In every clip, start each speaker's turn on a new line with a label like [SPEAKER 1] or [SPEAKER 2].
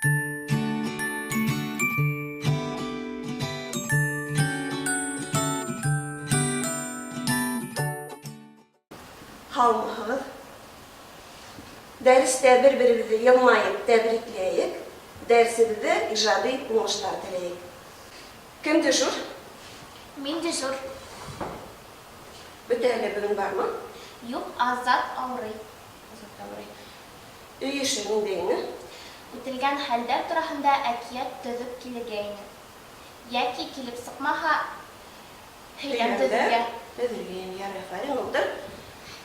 [SPEAKER 1] Һаумыһығыҙ! Дәрестә бер-беребеҙҙе йылмайып тәбрикләйек, дәресебеҙҙә ижади уңыштар теләйек. Кем дежур?
[SPEAKER 2] Мин дежур.
[SPEAKER 1] Бөтәһе лә бөгөн бармы?
[SPEAKER 2] Юк, Азат авырый.
[SPEAKER 1] Азат авырый. Өй эше ниндәй ине?
[SPEAKER 2] Үтелгән хәлдәр тураһында әкият төҙөп килергә ине. Йәки килеп сыҡмаһа, һөйләм төҙөргә.
[SPEAKER 1] Төҙөргә ине. Ярай, афарин, ултыр.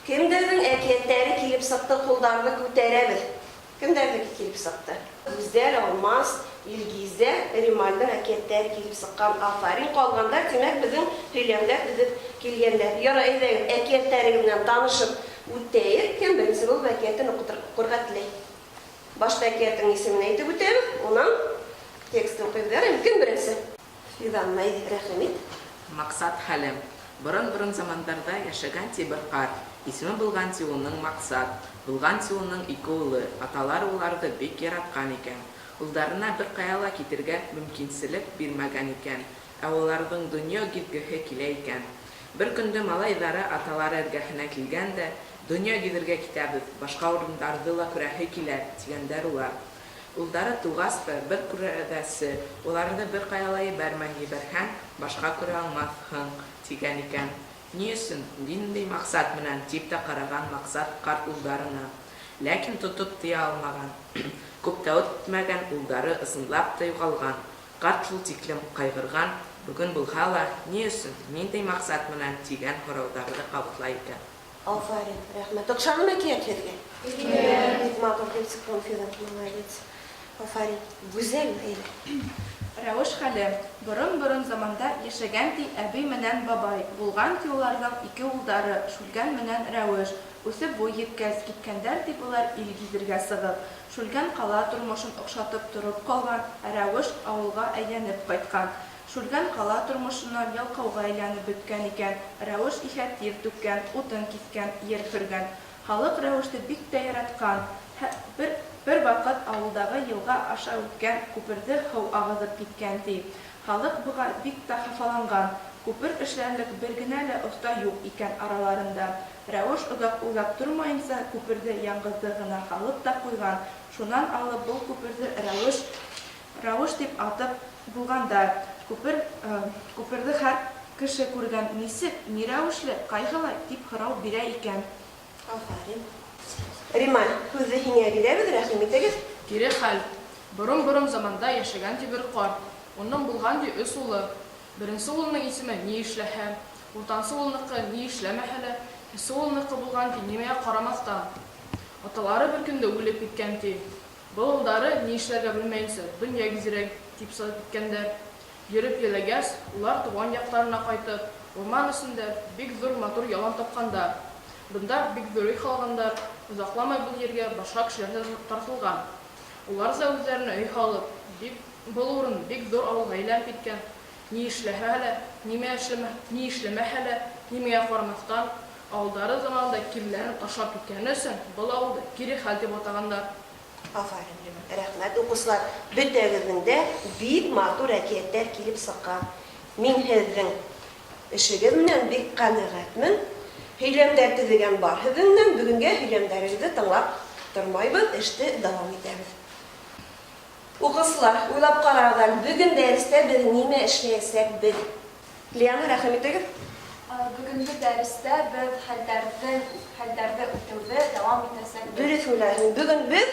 [SPEAKER 1] Кемдәрҙең әкиәттәре килеп сыҡты, кулдарҙы күтәрәбеҙ. Кемдәрҙеке килеп сыҡты? Гүзәл, Алмаз, Илгизә, Римальдың әкиәттәре килеп сыҡҡан. Афарин, калгандар, тимәк, безнең һөйләмдәр төзеп килгәннәр. Ярай, әйҙәгеҙ, әкиәттәрегеҙ менән танышып үтәйек. Кем беренсе булып әкиәтен укытыр, укырга теләй? Башта әкиәттең исемен әйтеп үтәбеҙ, унан текст уҡыйбыҙ. Яраймы? Кем беренсе? Фидан, әйҙә, рәхим ит.
[SPEAKER 3] Маҡсат хәле. Борон-борон замандарҙа йәшәгән ти бер ҡарт. Исеме булған ти уның Маҡсат. Булған ти уның ике улы. Аталары уларҙы бик яратҡан икән. Улдарына бер ҡая ла китергә мөмкинселек бирмәгән икән. Ә уларҙың донъя гиҙгеһе килә икән. Бер көндө малайҙары аталары эргәһенә килгән дә, Донъя гиҙергә китәбеҙ, башҡа урындарҙы ла күрәһе килә, тигәндәр улар. Улдары туғас та, бер күрәҙәсе, Уларҙы бер ҡая ла ебәрмә, ебәрһәң, башҡа күрә алмаҫһың, тигән икән. Ни өсөн, ниндәй маҡсат менән, тип тә ҡараған Маҡсат ҡарт улдарына. Ләкин тотоп тыя алмаған. Күп тә үтмәгән, улдары ысынлап та юғалған. Ҡарт шул тиклем ҡайғырған, бөгөн булһа ла, ни өсөн, ниндәй маҡсат менән, тигән һорауҙарҙы ҡабатлай икән.
[SPEAKER 1] Афарин, рәхмәт. Оҡшанымы әкиәт һеҙгә? Бик матур килеп сыҡҡан, Фидан, молодец. Афарин. Гүзәл, әйҙә.
[SPEAKER 4] Рәүеш хәле. Борон-борон заманда йәшәгән ти әбей менән бабай. Булган ти уларҙың ике улдары, Шүлгән менән Рәүеш. Үҫеп буй еткәс, киткәндәр ти былар ил гиҙергә сығып. Шүлгән ҡала тормошон оҡшатып тороп ҡалған, ә Рәүеш ауылға әйләнеп ҡайтҡан. Шүлгән ҡала тормошонан ялҡауға әйләнеп бөткән икән, Рәүеш иһә тир түккән, утын киҫкән, ер һөргән. Халыҡ Рәүеште бик тә яратҡан. Һә, бер, бер ваҡыт ауылдағы йылға аша үткән күперҙе һыу ағыҙып киткән, ти. Халыҡ быға бик тә хафаланған. Күпер эшләрлек бер генә лә оҫта юҡ икән араларында. Рәүеш оҙаҡ уйлап тормайынса, күперҙе яңғыҙы ғына һалып та ҡуйған. Шунан алып был күперҙе Рәүеш, Рәүеш дип атап булғандар. Күпер, күперҙе һәр кеше күргән, нисек, ни рәүешле, ҡайһылай, тип һорау бирә икән.
[SPEAKER 1] Афарин. Рималь, һүҙҙе һиңә бирәбеҙ, рәхим итегеҙ.
[SPEAKER 5] Кире хәл. Борон-борон заманда йәшәгән ти бер ҡарт. Уның булған ти өс улы. Беренсе улының исеме ни эшләһә, уртансы улыныҡы ни эшләмәһә лә, кесе улыныҡы булған ти нимәгә ҡарамаҫтан. Аталары бер көндө үлеп киткән ти. Был улдары ни эшләргә белмәйенсә, донъя гизергә дип сығып киткәндәр. Йөрөп йәләгәс, улар туған яҡтарына ҡайтып, урман эсендә бик ҙур матур ялан тапҡандар. Бында бик ҙур өй һалғандар, оҙаҡламай был ергә башҡа кешеләр ҙә тартылған. Улар ҙа үҙҙәренә өй һалып, бик был урын бик ҙур ауылға әйләнеп киткән. Ни эшләһә лә, нимә эшләмә, ни эшләмәһә лә, нимәгә ҡарамаҫтан, ауылдары заманында киреләрен ташлап киткәне өсөн был ауылды Кире хәл дип атағандар.
[SPEAKER 1] Афарин, Рималь. Рәхмәт, уҡыусылар. Бөтәгеҙҙең дә бик матур әкиәттәр килеп сыҡҡан. Мин һеҙҙең эшегеҙ менән бик ҡәнәғәтмен. Һөйләмдәр төҙөгән бар һеҙҙең менән. Бөгөнгә һөйләмдәрегеҙҙе тыңлап тормайбыҙ, эште дауам итәбеҙ. Уҡыусылар, уйлап ҡарағыҙ әле, бөгөн дәрестә беҙ нимә эшләйәсәкбеҙ? Лиана, рәхим итегеҙ.
[SPEAKER 6] Бөгөнгө дәрестә беҙ хәлдәрҙең хәлдәрҙе үтеүҙе дауам итәсәкбеҙ.
[SPEAKER 1] Дөрөҫ уйлайһың. Бөгөн беҙ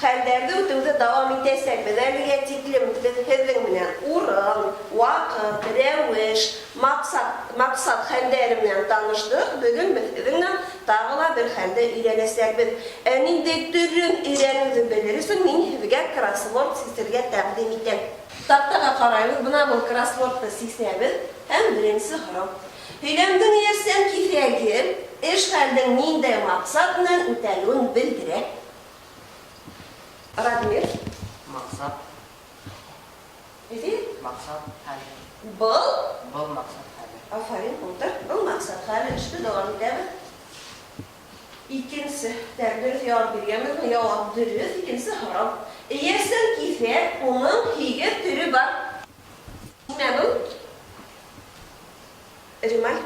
[SPEAKER 1] хәлдәрҙе үтеүҙе дауам итәсәкбеҙ. Әлегә тиклем беҙ һеҙҙең менән урын, ваҡыт, рәүеш, маҡсат, маҡсат хәлдәре менән таныштыҡ. Бөгөн беҙ һеҙҙең менән тағы ла бер хәлде өйрәнәсәкбеҙ. Ә ниндәй төрөн өйрәнеүҙе белер өсөн мин һеҙгә кроссворд сисергә тәҡдим итәм. Таҡтаға ҡарайбыҙ, бына был кроссвордты сисәбеҙ һәм беренсе һорау. Һөйләмдең эйәрсән киҫәге эш хәлдең ниндәй маҡсат менән үтәлеүен белдерә. Радмир.
[SPEAKER 7] Маҡсат.
[SPEAKER 1] Әйҙә.
[SPEAKER 7] Маҡсат хәле.
[SPEAKER 1] Был?
[SPEAKER 7] Был маҡсат хәле.
[SPEAKER 1] Афарин, ултыр. Был маҡсат хәле. Эште дауам итәбеҙ. Икенсе. Так, дөрөҫ яуап биргәнбеҙме? Яуап дөрөҫ. Икенсе һорау. Эйәрсен киҫәк, уның һигеҙ төрө бар. Нимә был? Рималь?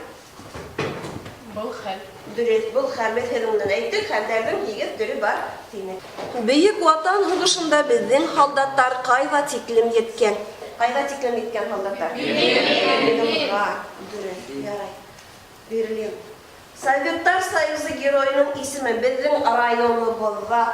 [SPEAKER 5] Был хәл.
[SPEAKER 1] Дөрөҫ, был хәл. Беҙ һеҙҙең менән әйттек, хәлдәрҙең һигеҙ төрө бар тинек. Бөйөк Ватан һуғышында беҙҙең һалдаттар ҡайҙа тиклем еткән? Ҡайҙа тиклем еткән һалдаттар? Берлинға. Дөрөҫ, ярай. Берлин. Советтар Союзы геройының исеме беҙҙең районыбыҙҙа,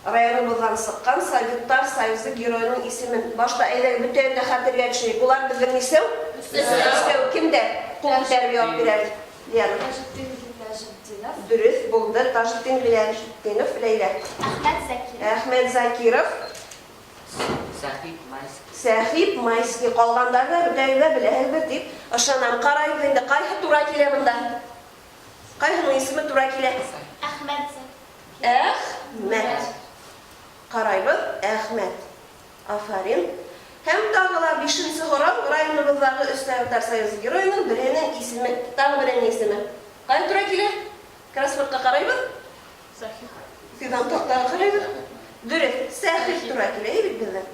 [SPEAKER 1] районыбыҙҙан сыҡҡан Советтар Союзы геройының исемен башта әйҙәгеҙ бөтәһен дә хәтергә төшөрәйек. Улар беҙҙең нисәү? Өсәү. Кемдәр? Ҡул күтәреп яуап бирәбеҙ. Лиана.
[SPEAKER 6] Тажетдин Гыйләҗетдинов.
[SPEAKER 1] Дөрөҫ булды. Тажетдин Гыйләҗетдинов. Ләйлә.
[SPEAKER 2] Әхмәт Закиров.
[SPEAKER 1] Әхмәт Закиров.
[SPEAKER 7] Сәхип Майский.
[SPEAKER 1] Сәхип Майский. Ҡалғандар да бөтәгеҙ ҙә беләһегеҙ тип ышанам. Ҡарайбыҙ инде, ҡайһы тура килә бында? Ҡайһының исеме тура килә?
[SPEAKER 2] Әхмәт Закиров.
[SPEAKER 1] Әхмәт. Ҡарайбыҙ, Әхмәт. Афарин. Һәм тағы ла бишенсе һорау, районыбыҙҙағы өс Советтар Союзы геройының береһенең исеме, тағы береһенең исеме. Ҡайһы тура килә? Кроссвордҡа ҡарайбыҙ.
[SPEAKER 5] Сәхип.
[SPEAKER 1] Фиҙан таҡтаға ҡарайбыҙ. Дөрөҫ, Сәхип тура килә, әйе бит беҙҙең.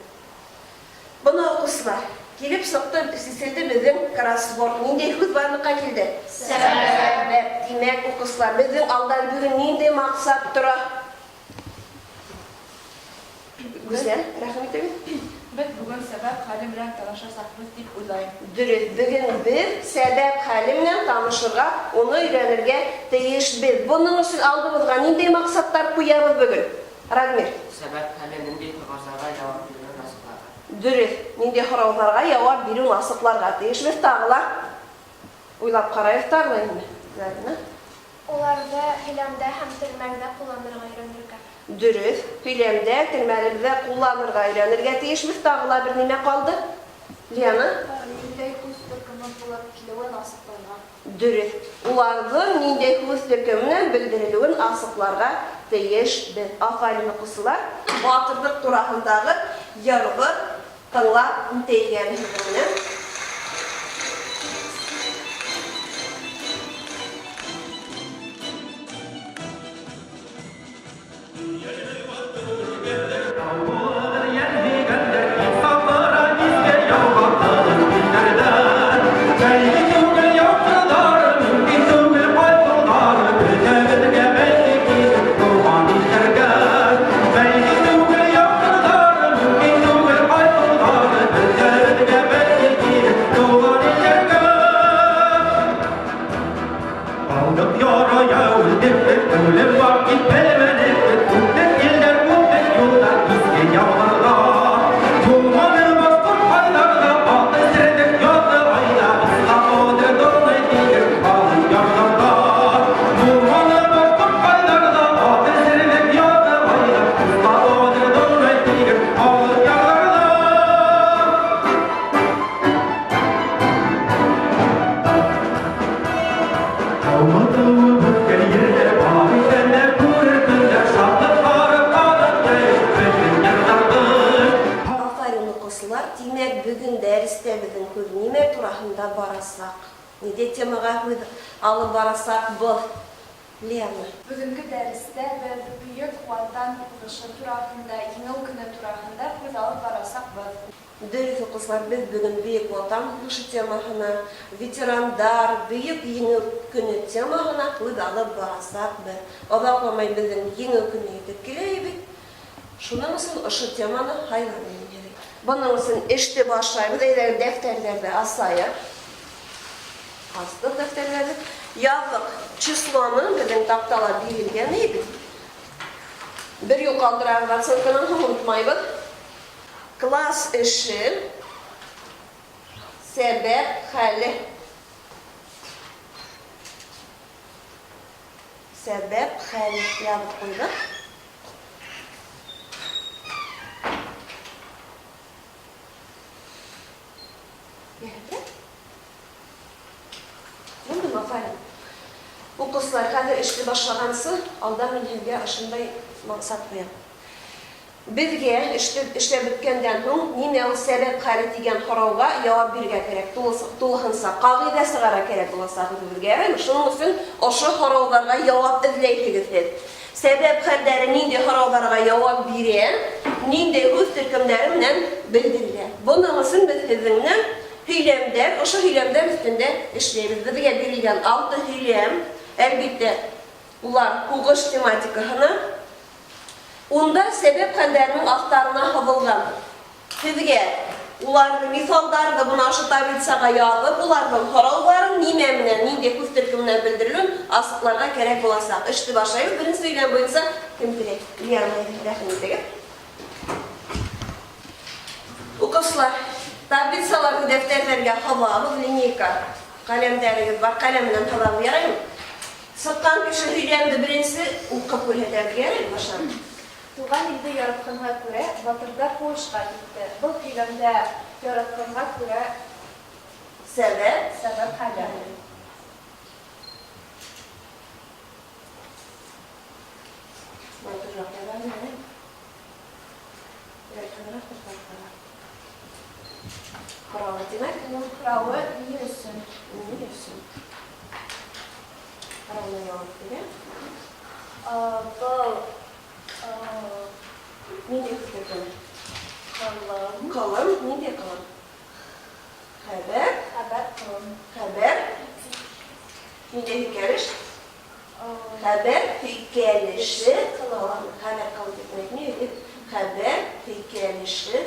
[SPEAKER 1] Бына, уҡыусылар, килеп сыҡты, сиселде беҙҙең кроссворд. Ниндәй һүҙ барлыҡҡа килде? Сәбәп. Тимәк, уҡыусылар, беҙҙең алдан бөгөн ниндәй маҡсат тора? Гүзәл, рәхим итегеҙ.
[SPEAKER 4] Беҙ бөгөн сәбәп хәле менән танышасаҡбыҙ тип уйлайым.
[SPEAKER 1] Дөрөҫ, бөгөн беҙ сәбәп хәле менән танышырға, уны өйрәнергә тейешбеҙ. Бының өсөн алдыбыҙға ниндәй маҡсаттар ҡуябыҙ бөгөн? Радмир.
[SPEAKER 7] Сәбәп хәле ниндәй һорауҙарға яуап биреүен асыҡларға.
[SPEAKER 1] Дөрөҫ, ниндәй һорауҙарға яуап биреүен асыҡларға тейешбеҙ. Тағы ла уйлап ҡарайыҡ, тағы ла нимә? Зарина.
[SPEAKER 2] Уларҙы һөйләмдә һәм телмәрҙә ҡулланырға өйрәнергә.
[SPEAKER 1] Дөрөҫ, һөйләмдә, телмәребеҙҙә ҡулланырға өйрәнергә тейешбеҙ. Тағы ла бер нимә ҡалды? Лиана.
[SPEAKER 6] Ниндәй һүҙ төркөмө булып килеүен асыҡларға.
[SPEAKER 1] Дөрөҫ. Уларҙың ниндәй һүҙ төркөмөнән белдерелеүен асыҡларға тейешбеҙ. Афарин, уҡыусылар. Батырлыҡ тураһындағы йырҙы тыңлап үтәйек әле һеҙҙең менән. Афарин, укучылар. Тимәк, бөгөн дәрестә беҙҙең һүҙ нимә тураһында барасаҡ? Ниндәй темаға һүҙ алып барасаҡ был? Лена.
[SPEAKER 6] Бөгөнгө дәрестә беҙ Бөйөк Ватан һуғышы тураһында, Еңеү көнө тураһында һүҙ алып барасаҡбыҙ.
[SPEAKER 1] Дөрөҫ, уҡыусылар, беҙ бөгөн Бөйөк Ватан һуғышы темаһына, ветерандар, Бөйөк Еңеү көнө темаһына һүҙ алып барасаҡбыҙ. Оҙаҡламай беҙҙең Еңеү көнө етеп килә бит. Шуның өсөн ошо теманы һайланым мин. Бының өсөн эште башлайбыҙ. Әйҙәгеҙ, дәфтәрҙәрҙе асайыҡ. Астыҡ дәфтәрҙәрҙе. Яҙҙыҡ. Числоны беҙҙең таҡтала бирелгән бит. Бер юл ҡалдырабыҙ оценканан һуң, онотмайбыҙ. Класс эше, сәбәп хәле. Сәбәп хәле яҙып ҡуйҙыҡ. Уҡыусылар, хәҙер эште башлағансы, алда мин һеҙгә ошондай маҡсат ҡуям. Беҙгә эште эшләп бөткәндән һуң нимә ул сәбәп хәле тигән һорауға яуап бирергә кәрәк. Тулыһынса ҡағиҙә сығара кәрәк буласаҡ үҙебеҙгә. Яраймы? Шуның өсөн ошо һорауҙарға яуап эҙләйһегеҙ һеҙ. Сәбәп хәлдәре нинди һорауҙарға яуап бирә, ниндәй һүҙ төркөмдәре менән белдерелә. Бының өсөн беҙ һеҙҙең менән һөйләмдәр, ошо һөйләмдәр өҫтөндә эшләйбеҙ. Беҙгә бирелгән алты һөйләм, әлбиттә, улар һуғыш тематикаһына, унда сәбәп хәлдәренең аҫтарына һыҙылған. Һеҙгә уларҙы, миҫалдарҙы бына ошо таблицаға яҙып, уларҙың һорауҙарын нимә менән, ниндәй һүҙ төркөмө менән белдерелеүен асыҡларға кәрәк буласаҡ. Эште башлайбыҙ. Беренсе һөйләм буйынса кем теләй? Лиана, рәхим итегеҙ. Укыусылар, таблицаларны дәфтәрләргә һалабыҙ, линейка, ҡәләмдәрегеҙ бар, ҡәләм менән һалабыҙ, яраймы? Сыҡҡан кеше һөйләмде беренсе уҡып күрһәтәбеҙ, яраймы, башлан?
[SPEAKER 6] Туган илде яратканга күрә, батырдар һугышка китте. Был һөйләмдә яратканга күрә
[SPEAKER 1] Сәбәп.
[SPEAKER 6] Сәбәп хәле.
[SPEAKER 1] Матуррак язам, ярай. Якынрак тотарга. Һорауы, димәк,
[SPEAKER 6] Аның һорауы ни өсөн?
[SPEAKER 1] Ни өсөн? Һорауына яуап бирә.
[SPEAKER 6] Был
[SPEAKER 1] Ниндәй һүҙ төркөмө?
[SPEAKER 6] Кылым.
[SPEAKER 1] Кылым, ниндәй кылым? Хәбәр.
[SPEAKER 6] Хәбәр кылым.
[SPEAKER 1] Хәбәр. Ниндәй һөйкәлеш? Хәбәр һөйкәлеше кылым. Хәбәр кылым дип әйтми, бит. Хәбәр һөйкәлеше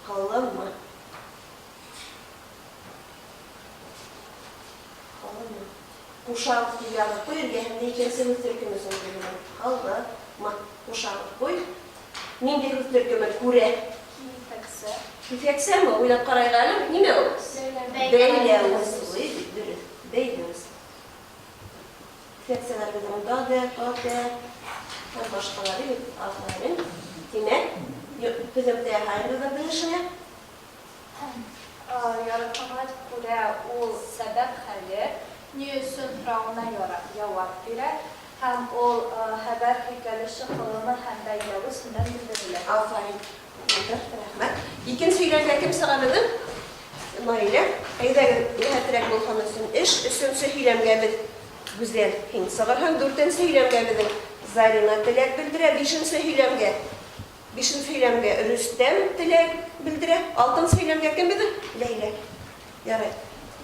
[SPEAKER 1] кылымы. Кылымы. Кушабыҙ дип яҙып ҡуй, эргәһендә икенсе һүҙ төркөмө өсөн Кылымы. Кушабыҙ ҡуй. Ниндәй һүҙ төркөмө күрә?
[SPEAKER 6] Кифәксә.
[SPEAKER 1] Кифәксәме? Уйлап ҡарайыҡ әле. Нимә ул? Бәйләү ысулы, дөрөҫ. Бәйләү ысулы. Кифәксәләр беҙҙең да, дә, та, тә һәм башҡалары бит. Афәрин. Тимәк, һөҙөмтә яһайбыҙ беҙҙең эшенә.
[SPEAKER 6] Яратканга күрә ул сәбәп хәле, ни өсөн һорауына яуап бирә һәм ул хәбәр һөйкәлеше кылымы һәм бәйләвес менән белдерелә.
[SPEAKER 1] Афәрин. Рәхмәт. Икенсе һөйләмгә кем сыға беҙҙең? Наилә. Әйҙәгеҙ, йәһәтерәк булһын өсөн эш. Өсөнсө һөйләмгә беҙ Гүзәл һин сығырһың. Дүртенсе һөйләмгә беҙҙең Зарина теләк белдерә. Бишенсе һөйләмгә. Бишенсе һөйләмгә Рөстәм теләк белдерә. Алтынсы һөйләмгә кем беҙҙең? Ләйлә. Ярай.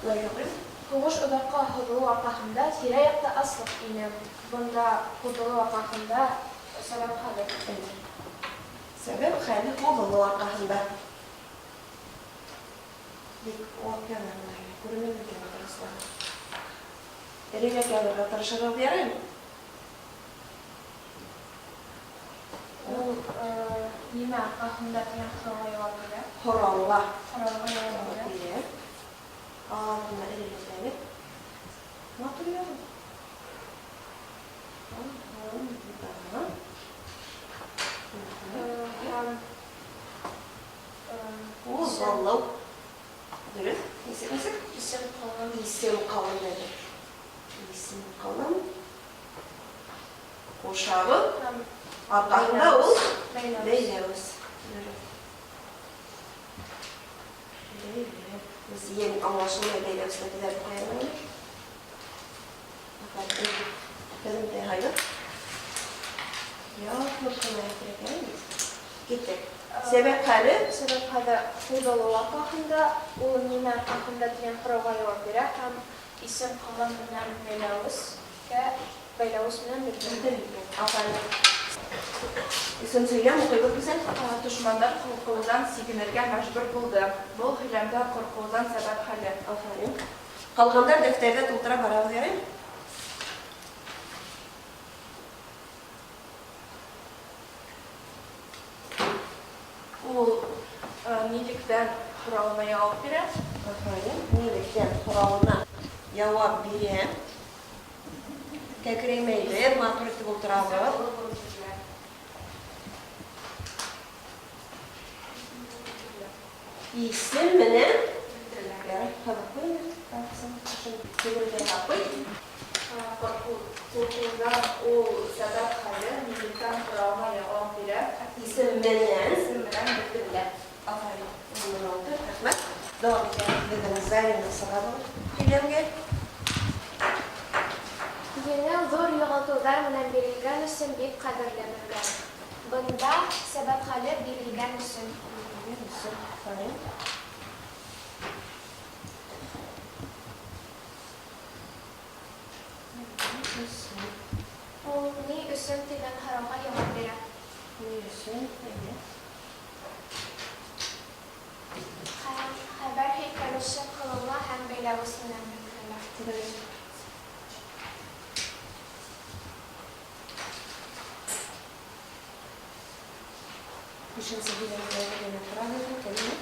[SPEAKER 1] Наилә ҡуйын.
[SPEAKER 6] Һуғыш оҙаҡҡа һуҙылыу арҡаһында тирә-яҡта аслыҡ ине. Бында һуҙылыу арҡаһында сәбәп хәле.
[SPEAKER 1] Сәбәп хәле һуҙылыу арҡаһында. Бик ваҡ яҙам, Наилә. Күренер микән тырышлығы? Эрерәк яҙырға тырышығыҙ, яраймы?
[SPEAKER 6] Ул нимә арҡаһында тигән һорауға яуап бирә.
[SPEAKER 1] Һорауға.
[SPEAKER 6] Һорауға яуап бирә.
[SPEAKER 1] Бирә. Бына эреләтәбеҙ. Матур яҙыу.
[SPEAKER 6] Һәм
[SPEAKER 1] Һуҙылыу. Дөрөҫ. Нисек, нисек?
[SPEAKER 6] Исем ҡылым.
[SPEAKER 1] Исем ҡылым әле. Исем ҡылым. Ҡушабыҙ. Арҡаһында ул бәйләүес. Дөрөҫ. Бәйләүес. Ең аңлашылмай бәйләүесне төҙәтеп ҡуйырмын әле. Һөҙөмтә яһайбыҙ. Яҡлап ҡына әйтергә кәрәк. Киттек. Сәбәп хәле?
[SPEAKER 6] Сәбәп хәле һуҙылыу арҡаһында, ул нимә арҡаһында тигән һорауға яуап бирә һәм исем ҡылым менән бәйләүескә бәйләүес менән белдерелә.
[SPEAKER 1] Афәрин. Өсөнсө һөйләм уҡыйбыҙ, Гүзәл.
[SPEAKER 4] Дошмандар ҡурҡыуҙан сигенергә мәжбүр булды. Был һөйләмдә ҡурҡыуҙан сәбәп хәле.
[SPEAKER 1] Афәрин. Ҡалғандар дәфтәрҙә тултыра барабыҙ, яраймы?
[SPEAKER 4] Ул нилектән һорауына яуап бирә.
[SPEAKER 1] Афәрин. Нилектән һорауына яуап бирә. Кәкрәймәйбеҙ, матур итеп ултырабыҙ. Исем менән Ярай, һабаҡ ҡуй инде. Ҡуй.
[SPEAKER 6] Ҡурҡыуҙан ул сәбәп хәле, нилектән һорауына яуап бирә.
[SPEAKER 1] Исем менән.
[SPEAKER 4] Исем менән белдерелә.
[SPEAKER 1] Афәрин. 16. Рәхмәт. Дәвам итәбез. Безнең Зарина сығабыҙ һөйләмгә.
[SPEAKER 2] Еңеү ҙур юғалтыуҙар менән бирелгән өсөн бик ҡәҙерле беҙгә. Бында сәбәп хәле бирелгән өсөн.
[SPEAKER 1] Бирелгән өсөн. Афәрин.
[SPEAKER 2] Ул ни өсөн тигән һорауға яуап бирә.
[SPEAKER 1] Ни өсөн? Әйе.
[SPEAKER 2] Һәм хәбәр һөйкәлеше ҡылыма һәм бәйләүес менән белдерелә.
[SPEAKER 1] Дөрөҫ. Бишенсе һөйләмгә генә тора беҙҙең кәлимә.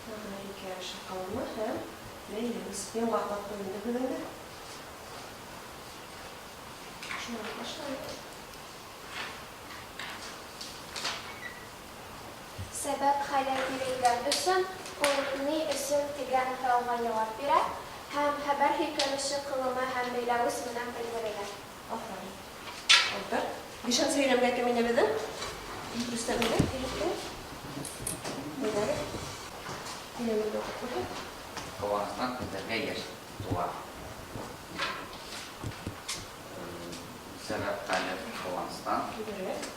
[SPEAKER 1] Мәғәнә һөйкәлеше ҡылымы һәм бәйләүес. Йомғаҡлап ҡуйынды беҙ инде. Шунан башлайыҡ.
[SPEAKER 2] Сәбәп хәле бирелгән өсөн ул ни өсөн тигән һорауға яуап бирә һәм хәбәр һөйкәлеше ҡылымы һәм бәйләүес менән белдерелә.
[SPEAKER 1] Афәрин. Ултыр. Бишенсе һөйләмгә кем инә беҙҙең? Рөстәм инә, килеп. Әйҙәгеҙ. Һөйләмде уҡып күрһәт.
[SPEAKER 7] Ҡыуаныстан күҙҙәргә йәш тула. Сәбәп хәле ҡыуаныстан.
[SPEAKER 1] Дөрөҫ.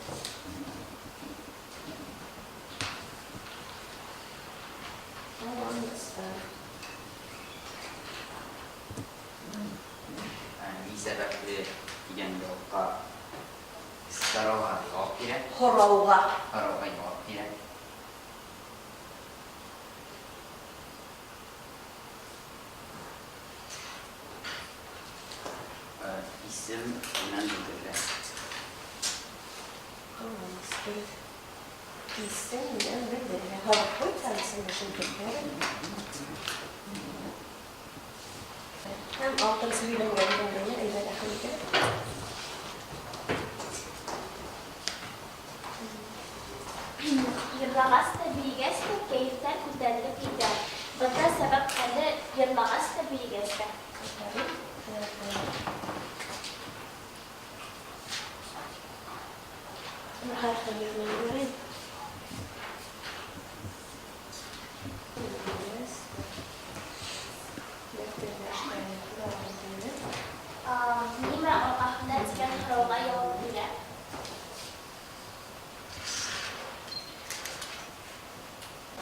[SPEAKER 1] Ҡыуаныстан.
[SPEAKER 7] Ни сәбәпле тигән яуапҡа сорауға яуап бирә.
[SPEAKER 1] Һорауға.
[SPEAKER 7] Һорауға яуап бирә. Исем менән белдерелә.
[SPEAKER 1] Ҡыуаныс, дөрөҫ. Исем менән белдерелә. Һалып ҡуй, исемде шул тип. Һәм алтынсы һөйләмгә әйҙә, рәхим итегеҙ.
[SPEAKER 2] Йырлағас та, бейегәс тә кәйефтәр күтәрелеп китә. Бында сәбәп хәле йырлағас та, бейегәс тә. Нимә арҡаһында тигән һорауға яуап бирә.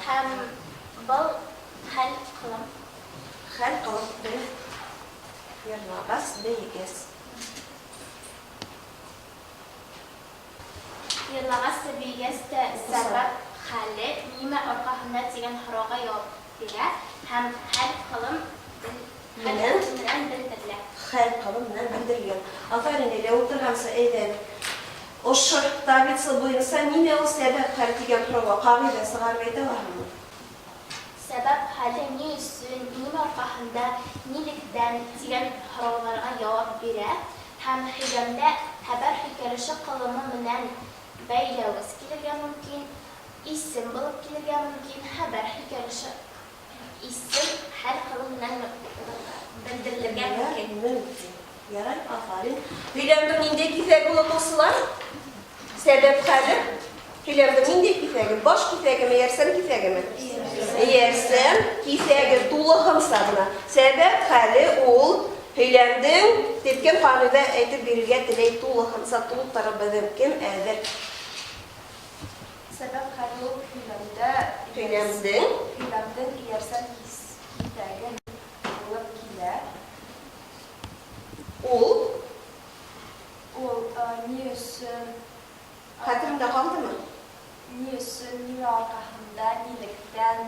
[SPEAKER 2] Һәм был хәл ҡылым.
[SPEAKER 1] Хәл ҡылым, дөрөҫ. Йырлағас, бейегәс.
[SPEAKER 2] Йырлағас та, бейегәс тә сәбәп хәле нимә арҡаһында тигән һорауға яуап бирә һәм хәл ҡылым
[SPEAKER 1] Менән?
[SPEAKER 2] менән белдерелә.
[SPEAKER 1] Хәл ҡылым менән белдерелгән. Афәрин, Ләйлә, ултырғансы әйҙә. Ошо таблица буйынса нимә ул сәбәп хәл тигән һорауға ҡағиҙә сығарып әйтә алаһыңмы?
[SPEAKER 2] Сәбәп хәле ни өсөн, нимә арҡаһында, нилектән тигән һорауҙарға яуап бирә һәм һөйләмдә хәбәр һөйкәлеше ҡылымы менән бәйләүес килергә мөмкин, исем булып килергә мөмкин, хәбәр һөйкәлеше исем хәл ҡылым менән белдерелергә мөмкин.
[SPEAKER 1] Мөмкин. Ярай, афарин. Һөйләмдең ниндәй киҫәге ул, уҡыусылар? Сәбәп хәле. Һөйләмдең ниндәй киҫәге? Баш киҫәгеме, эйәрсән киҫәгеме? Эйәрсән киҫәге тулыһынса бына. Сәбәп хәле ул һөйләмдең тип кем ҡағиҙә әйтеп бирергә теләй тулыһынса тултырып беҙҙең кем әҙер?
[SPEAKER 6] Сәбәп хәле ул һөйләмдә
[SPEAKER 1] Һөйләмдең
[SPEAKER 6] һөйләмдең эйәрсән киҫәге булып килә.
[SPEAKER 1] Ул
[SPEAKER 6] Ул ни өсөн
[SPEAKER 1] хәтереңдә ҡалдымы?
[SPEAKER 6] Ни өсөн, нимә арҡаһында, нилектән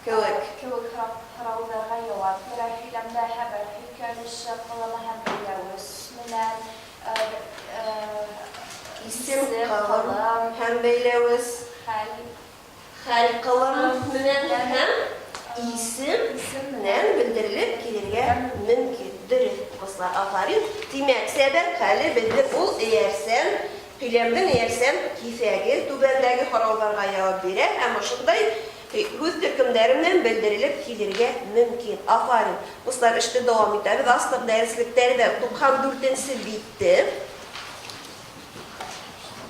[SPEAKER 1] Кеүек.
[SPEAKER 6] кеүек һорауҙарға яуап бирә. Һөйләмдә хәбәр һөйкәлеше ҡылымы һәм бәйләүес менән,
[SPEAKER 1] Исем
[SPEAKER 6] исем
[SPEAKER 1] ҡылым
[SPEAKER 6] ҡылым,
[SPEAKER 1] һәм бәйләүес.
[SPEAKER 6] хәл
[SPEAKER 1] Хәл ҡылым менән һәм исем
[SPEAKER 6] исем
[SPEAKER 1] менән белдерелеп килергә мөмкин. Дөрөҫ, уҡыусылар, афарин. Тимәк, сәбәп хәле беҙҙең ул эйәрсән, һөйләмдең эйәрсән киҫәге түбәндәге һорауҙарға яуап бирә һәм ошондай Һүҙ төркөмдәре менән белдерелеп килергә мөмкин. Афарин! Дуслар, эшне дәвам итәбез. Астык дәреслектәрдә 94 нче битте.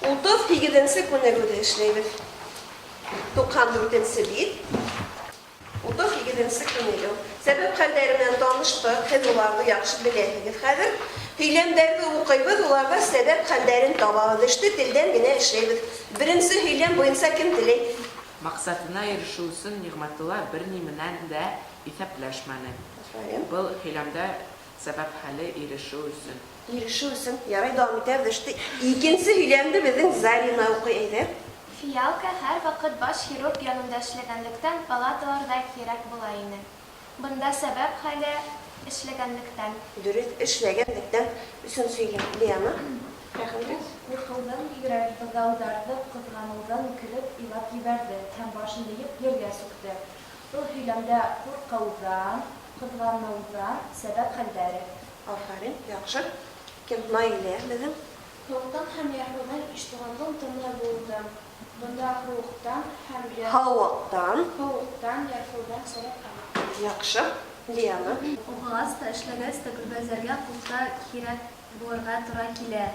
[SPEAKER 1] 38 нче күнегүне эшләйбез. 94 нче бит. 38 нче күнегү. Сәбәп хәлләре белән таныштык, һез уларны яхшы беләһегез хәзер. Һөйләмдәрне укыйбыз, уларда сәбәп хәлләрен табабыз. Эшне телдән генә эшләйбез. Беренче һөйләм буенча кем тели?
[SPEAKER 3] Максатына ирешү өчен Нигъмәтулла берни менән дә иҫәпләшмәне.
[SPEAKER 1] Афәрин.
[SPEAKER 3] Был һөйләмдә сәбәп хәле ирешү өчен.
[SPEAKER 1] Ирешү өчен. Ярай, дәвам итәбез эшне. Икенче һөйләмне безнең Зарина укый, әйдә.
[SPEAKER 2] Фиалка һәрвакыт баш хирург янында эшләгәнлектән, палаталарда кирәк була ине. Бында сәбәп хәле, эшләгәнлектән.
[SPEAKER 1] Дөрес, эшләгәнлектән. Өченче һөйләм, Лиана. Рәхим итегез.
[SPEAKER 6] Куркыуҙан бигерәк, быҙауҙарҙы ҡыҙғаныуҙан көлөп илап ебәрҙе һәм башын эйеп ергә сүкте. Был һөйләмдә ҡурҡыуҙан, ҡыҙғаныуҙан сәбәп хәлдәре.
[SPEAKER 1] Афәрин, яҡшы. Кем, Наилә безнең.
[SPEAKER 8] Һыуыҡтан һәм ярһыуҙан Иштуғандың тыны быуылды. Бында һыуыҡтан һәм
[SPEAKER 1] Һыуыҡтан.
[SPEAKER 8] Һыуыҡтан, ярһыуҙан сәбәп хәле.
[SPEAKER 1] Яҡшы. Лиана.
[SPEAKER 6] Уҡығас та, эшләгәс тә Гөлбәзәргә ҡулда кирәк булырға тура килә.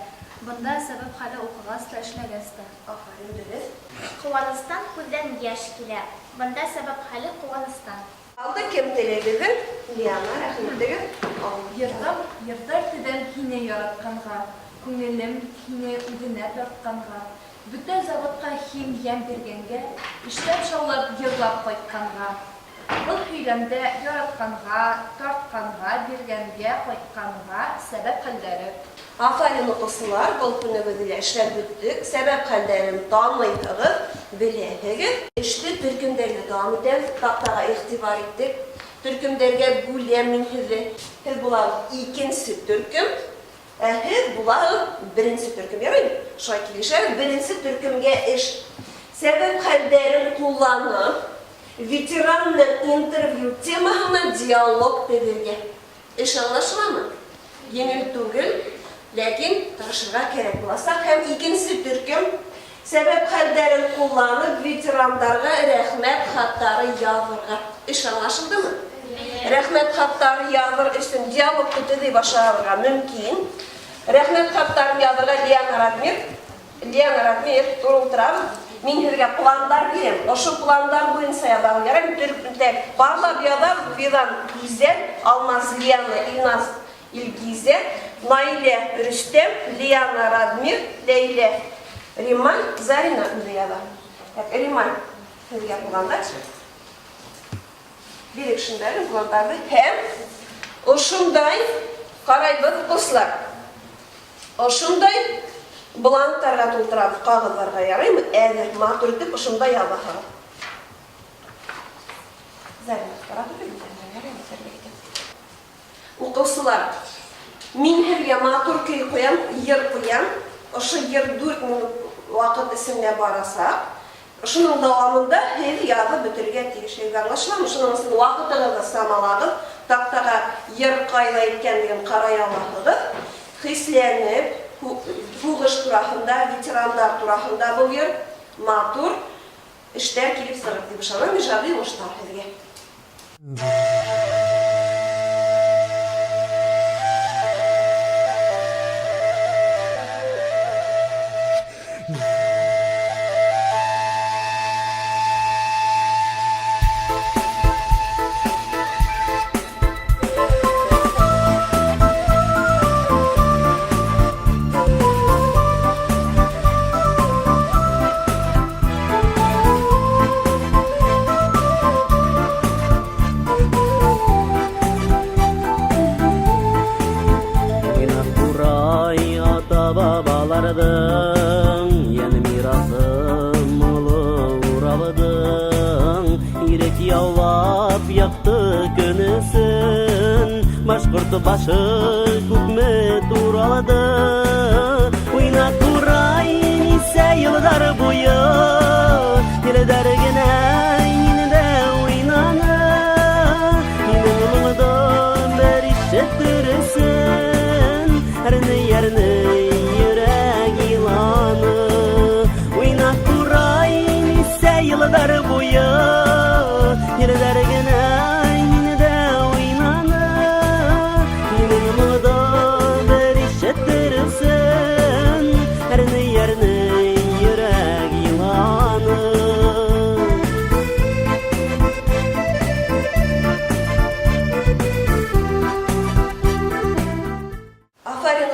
[SPEAKER 6] Бында сәбәп хәле уҡығас та, эшләгәс тә.
[SPEAKER 1] Афәрин, дөрөҫ.
[SPEAKER 2] Ҡыуаныстан күҙҙән йәш килә. Бында сәбәп хәле ҡыуаныстан.
[SPEAKER 1] Алды кем теләй безнең? Лиана, рәхим итегез.
[SPEAKER 6] Йырҙым йырҙар теҙәм һине яратҡанға, Күңелем һине үҙенә тартҡанға, Бөтә заводҡа һин йәм биргәнгә, Эштән шаулап йырлап ҡайтҡанға. Был һөйләмдә яратҡанға, тартҡанға, биргәнгә, ҡайтҡанға сәбәп хәлдәре.
[SPEAKER 1] Афәрин, укучылар, был күнегүҙе лә эшләп бөттөк. Сәбәп хәлдәрен таныйһығыҙ, беләһегеҙ. Эшне төркөмдәргә дәвам итәбеҙ. Таҡтаға иғтибар иттек. Төркөмдәргә бүләм мин һеҙҙе. Һеҙ булағыҙ икенсе төркөм, ә һеҙ булағыҙ беренсе төркөм. Яраймы? Шулай килешәбеҙ. Беренсе төркөмгә эш. Сәбәп хәлдәрен ҡулланып, ветеран менән интервью темаһына диалог төҙөргә. Эш аңлашыламы? Еңел түгел, ләкин тырышырға кәрәк буласаҡ. Һәм икенсе төркөм сәбәп хәлдәрен ҡулланып, ветерандарға рәхмәт хаттары яҙырға. Эш аңлашылдымы? Рәхмәт хаттары яҙыр өсөн диалогты төҙөй башларға мөмкин. Рәхмәт хаттарын яҙырға Лиана Радмир. Лиана Радмир, тура ултырабыҙ. Мин һеҙгә пландар бирәм. Ошо пландар буйынса яҙабыҙ. Яраймы? Төркөмдә парлап яҙабыҙ. Фиҙан Гүзәл, Алмаз Лиана, Илназ Илгизә, Наилә Рөстәм, Лиана Радмир, Ләйлә Рималь, Зарина үҙе яҙа. Так, Рималь, һеҙгә пландар. Бирек шундай пландарҙы һәм ошондай ҡарайбыҙ, уҡыусылар. Ошондай бланктарға тултырабыҙ, ҡағыҙҙарға, яраймы? Әҙер, матур итеп ошондай яҙаһығыҙ. Зарина, тора түгел, яраймы, тәрбиә итәм. Уҡыусылар, мин һеҙгә матур көй ҡуям, йыр ҡуям. Ошо йыр 4 минут ваҡыт эсендә барасаҡ. Ошоноң дауамында һеҙ яҙып бөтөргә тейешһегеҙ. Аңлашыламы? Шуның өсөн ваҡытығыҙҙы самалағыҙ, таҡтаға йыр ҡайҙа икәнлеген ҡарай алаһығыҙ. Хисләнеп, һуғыш тураһында, ветерандар тураһында был йыр матур эштәр килеп сығыр тип ышанам. Ижади уңыштар һеҙгә.
[SPEAKER 9] Уйнап курай ата-бабаларҙың йән мираҫы моңло Уралдың ирек яулап яҡты көн өсөн башҡорт башы күпме туралды. Уйнап курай нисә йылдар буйы елдәр генә миндә уйнаны. Минең моңдо бер ишетер өсөн әрне-әрне йөрәк иланы. Уйнап курай нисә йылдар буйы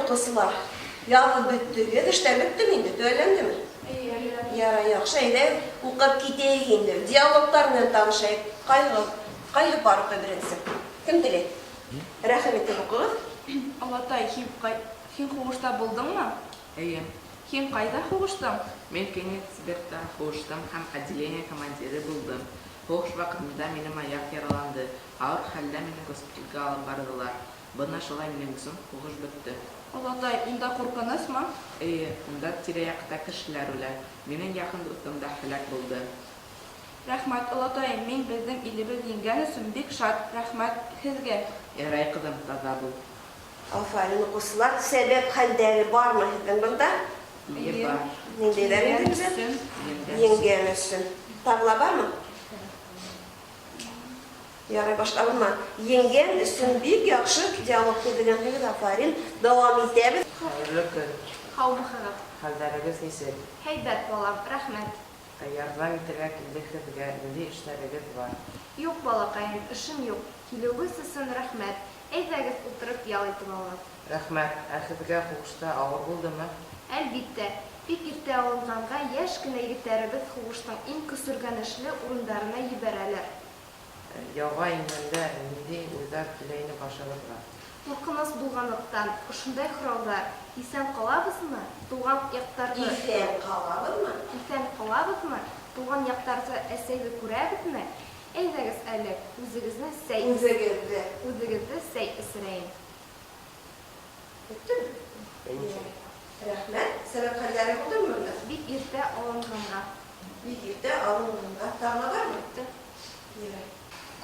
[SPEAKER 1] укучылар. Язып беттегез, эшләр беттеме инде, төгәлләндеме? Ярай, яхшы, әйдәгез, укып китәйек инде. Диалоглар белән танышайык. Кайгы, кайгы пар укый беренче? Кем тели? Рәхим итеп укыгыз.
[SPEAKER 4] Олатай, һин кай, һин һугышта булдыңмы?
[SPEAKER 3] Әйе.
[SPEAKER 4] Һин кайда һугыштың?
[SPEAKER 3] Мин Кенигсбергта һугыштым һәм отделение командиры булдым. Һугыш вакытында минем аяк яраланды. Авыр хәлдә мине госпитальгә алып бардылар. Бына шулай минем өчен һугыш бетте.
[SPEAKER 4] Олатай, унда куркынычмы?
[SPEAKER 3] Әйе, унда тирә-якта кешеләр үлә. Минең якын дустым да һәлак булды.
[SPEAKER 4] Рәхмәт, олатаем, мин безнең илебез җиңгән өчен бик шат, рәхмәт һеҙгә.
[SPEAKER 3] Ярай, кызым, таза бул.
[SPEAKER 1] Афәрин, укучылар. Сәбәп хәлдәре бармы һеҙҙең бында?
[SPEAKER 3] Эйе, бар.
[SPEAKER 1] Ниндәйҙәр инде безҙә?
[SPEAKER 3] Еңгән
[SPEAKER 1] Еңгән өсөн. Тағы ла бармы? Ярай, башка бармы? Еңгән өсөн бик яҡшы диалог төҙөгәнһегеҙ, афәрин. Дауам итәбеҙ.
[SPEAKER 7] Хәйерле көн.
[SPEAKER 10] Һаумыһығыҙ.
[SPEAKER 7] Хәлдәрегеҙ нисек?
[SPEAKER 10] Һәйбәт, балам, рәхмәт.
[SPEAKER 7] Ә ярҙам итергә килдек һеҙгә, ниндәй эштәрегеҙ бар?
[SPEAKER 10] Юҡ, балаҡайым, эшем юҡ. Килеүегеҙ өсөн рәхмәт. Әйҙәгеҙ, ултырып ял итеп алығыҙ.
[SPEAKER 7] Рәхмәт. Ә һеҙгә һуғышта ауыр булдымы?
[SPEAKER 10] Әлбиттә, бик иртә алынғанға йәш кенә егеттәребеҙ һуғыштың иң көсөргәнешле урындарына ебәрәләр.
[SPEAKER 7] Яуға ингәндә ниндәй уйҙар килә ине башығыҙға?
[SPEAKER 10] Ҡурҡыныс булғанлыҡтан, ошондай һорауҙар: Иҫән ҡалабыҙмы? Тыуған яҡтарҙы
[SPEAKER 1] Иҫән ҡалабыҙмы?
[SPEAKER 10] Иҫән ҡалабыҙмы? Тыуған яҡтарҙы, әсәйҙе күрәбеҙме? Әйҙәгеҙ әле, үҙегеҙҙе сәй
[SPEAKER 1] Үҙегеҙҙе.
[SPEAKER 10] Үҙегеҙҙе сәй эсерәйем.
[SPEAKER 1] Бөттөмө? Рәхмәт. Сәбәп хәлдәре булдымы бында?
[SPEAKER 10] Бик иртә алынғанға.
[SPEAKER 1] Бик иртә алынғанға. Тағы ла бармы? Ярай.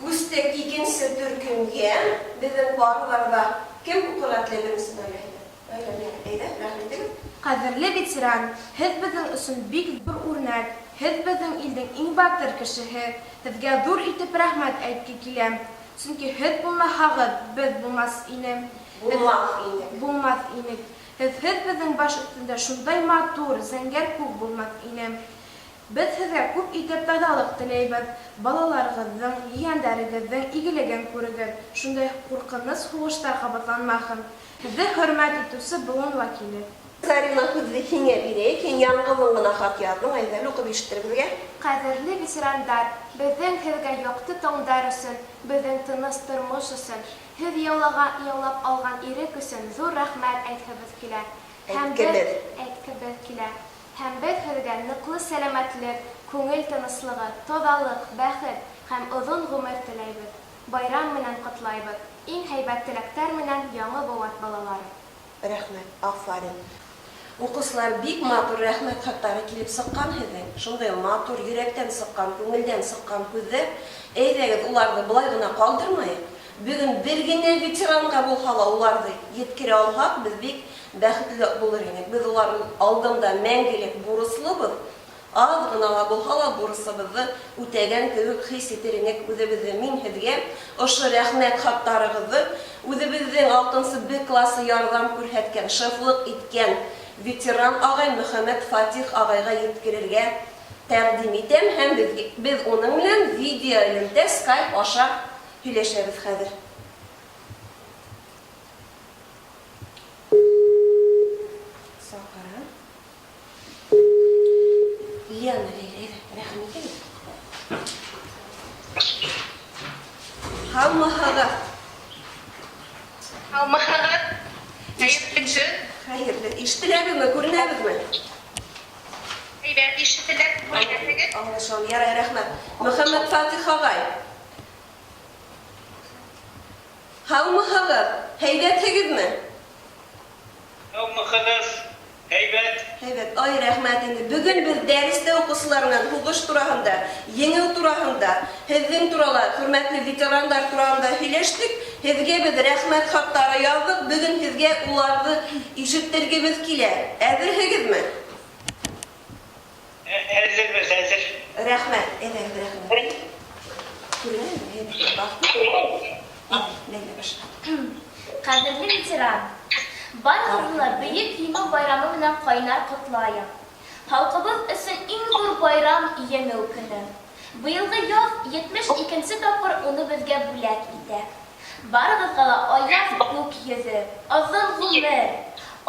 [SPEAKER 1] Күстек икенсе төркөмгә. Беҙҙең парларҙа кем уҡырға теләй беренсе Наилә? Наилә, әйҙә, рәхим итегеҙ.
[SPEAKER 8] Ҡәҙерле ветеран, һеҙ беҙҙең өсөн бик ҙур үрнәк, һеҙ беҙҙең илдең иң батыр кешеһе. Һеҙгә ҙур итеп рәхмәт әйтке килә. Сөнки һеҙ булмаһағыҙ, беҙ булмаҫ инем.
[SPEAKER 1] Булмаҫ инек.
[SPEAKER 8] Булмаҫ инек. Һеҙһеҙ беҙҙең баш өҫтөндә шундай матур, зәңгәр күк булмаҫ ине. Беҙ һеҙгә күп итеп таҙалыҡ теләйбеҙ. Балаларығыҙҙың, ейәндәрегеҙҙең игелеген күрегеҙ. Шундай ҡурҡыныс һуғыштар ҡабатланмаһын. Һеҙҙе хөрмәт итеүсе быуын вәкиле.
[SPEAKER 1] Зарина, һүҙҙе һиңә бирәйек. Һин яңғыҙың ғына хат яҙҙың. Әйҙә әле, уҡып ишеттер беҙгә.
[SPEAKER 10] Ҡәҙерле ветерандар, беҙҙең һеҙгә яҡты таңдар өсөн, беҙҙең тыныс тормош өсөн, һеҙ яулаған, яулап алған ирек өсөн ҙур рәхмәт әйтһебеҙ килә. Һәм беҙ
[SPEAKER 1] Әйткебеҙ.
[SPEAKER 10] әйткебеҙ килә. Һәм беҙ һеҙгә ныҡлы сәләмәтлек, күңел тыныслығы, таҙалыҡ, бәхет һәм оҙон ғүмер теләйбеҙ. Байрам менән ҡотлайбыҙ. Иң һәйбәт теләктәр менән яңы быуат балалары.
[SPEAKER 1] Рәхмәт, афарин. Уҡыусылар, бик матур рәхмәт хаттары килеп сыҡҡан һеҙҙең. Шундай матур, йөрәктән сыҡҡан, күңелдән сыҡҡан һүҙҙәр. Әйҙәгеҙ, уларҙы былай ғына ҡалдырмайыҡ. Бөгөн бер генә ветеранға булһа ла уларҙы еткерә алһаҡ, беҙ бик бәхетле булыр инек. Беҙ улар алдында мәңгелек бурыслыбыҙ. Аҙ ғына ла булһа ла бурысыбыҙҙы үтәгән кеүек хис итер инек үҙебеҙҙе. Мин һеҙгә ошо рәхмәт хаттарығыҙҙы үҙебеҙҙең 6 Б классы ярҙам күрһәткән, шефлыҡ иткән ветеран ағай Мөхәммәт Фатих ағайға еткерергә тәҡдим итәм һәм беҙ уның менән видеоэлемтә Skype аша һөйләшәбеҙ хәҙер. Саҡыра. Лиана, Ләйлә, әйҙә, рәхим итегеҙ. Һаумыһығыҙ.
[SPEAKER 11] Һаумыһығыҙ. Хәйерле көн.
[SPEAKER 1] Хәйерле. Ишетеләбеҙме, күренәбеҙме?
[SPEAKER 11] Һәйбәт ишетелә, күренәһегеҙ.
[SPEAKER 1] Аңлашылды. Ярай, рәхмәт. Мөхәммәт Фатих ағай. Һаумыһығыҙ? Һәйбәтһегеҙме?
[SPEAKER 12] Һаумыһығыҙ. Һәйбәт.
[SPEAKER 1] Һәйбәт. Ай, рәхмәт инде. Бөгөн беҙ дәрестә уҡыусылар менән һуғыш тураһында, еңеү тураһында, һеҙҙең турала, хөрмәтле ветерандар тураһында һөйләштек. Һеҙгә беҙ рәхмәт хаттары яҙҙыҡ. Бөгөн һеҙгә уларҙы ишетергебеҙ килә. Әҙерһегеҙме?
[SPEAKER 12] Әҙербеҙ, әҙер.
[SPEAKER 1] Рәхмәт. Әйҙәгеҙ, рәхмәт. Күренәме? Әйҙә, баҫты. Ләйлә, башла.
[SPEAKER 2] Ҡәҙерле ветеран, барығыҙҙы ла Бөйөк Еңеү байрамы менән ҡайнар ҡотлайым. Халҡыбыҙ өсөн иң ҙур байрам Еңеү көнө. Быйылғы яҙ 72-нсе тапҡыр уны беҙгә бүләк итә. Барығыҙға ла аяҙ күк йөҙө, оҙон ғүмер,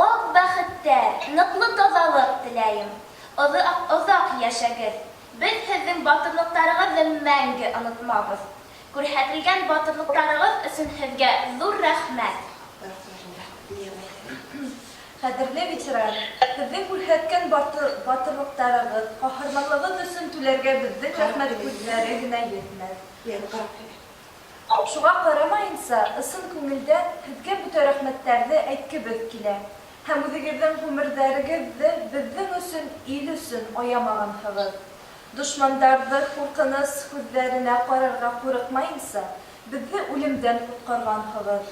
[SPEAKER 2] Ак бәхеттәр, ныклы тазалык теләем. Озак, озак яшәгез. Без һезнең батырлыктарыгызны мәңге онытмабыз. Күрһәтелгән батырлыктарыгыз өчен һезгә зур рәхмәт.
[SPEAKER 6] Кадерле ветеран, һезнең күрһәткән батырлыктарыгыз, каһарманлыгыгыз өчен түләргә безнең рәхмәт һүзләре генә йитмәс. Шуңа карамаенча, ысын күңелдән һезгә бөтә рәхмәттәрҙе әйткебеҙ килә. Һәм үҙегеҙҙең ғүмерҙәрегеҙҙе беҙҙең өсөн, ил өсөн аямағанһығыҙ. Дошмандарҙы ҡурҡыныс күҙҙәренә ҡарарға ҡурҡмайынса, беҙҙе үлемдән ҡотҡарғанһығыҙ.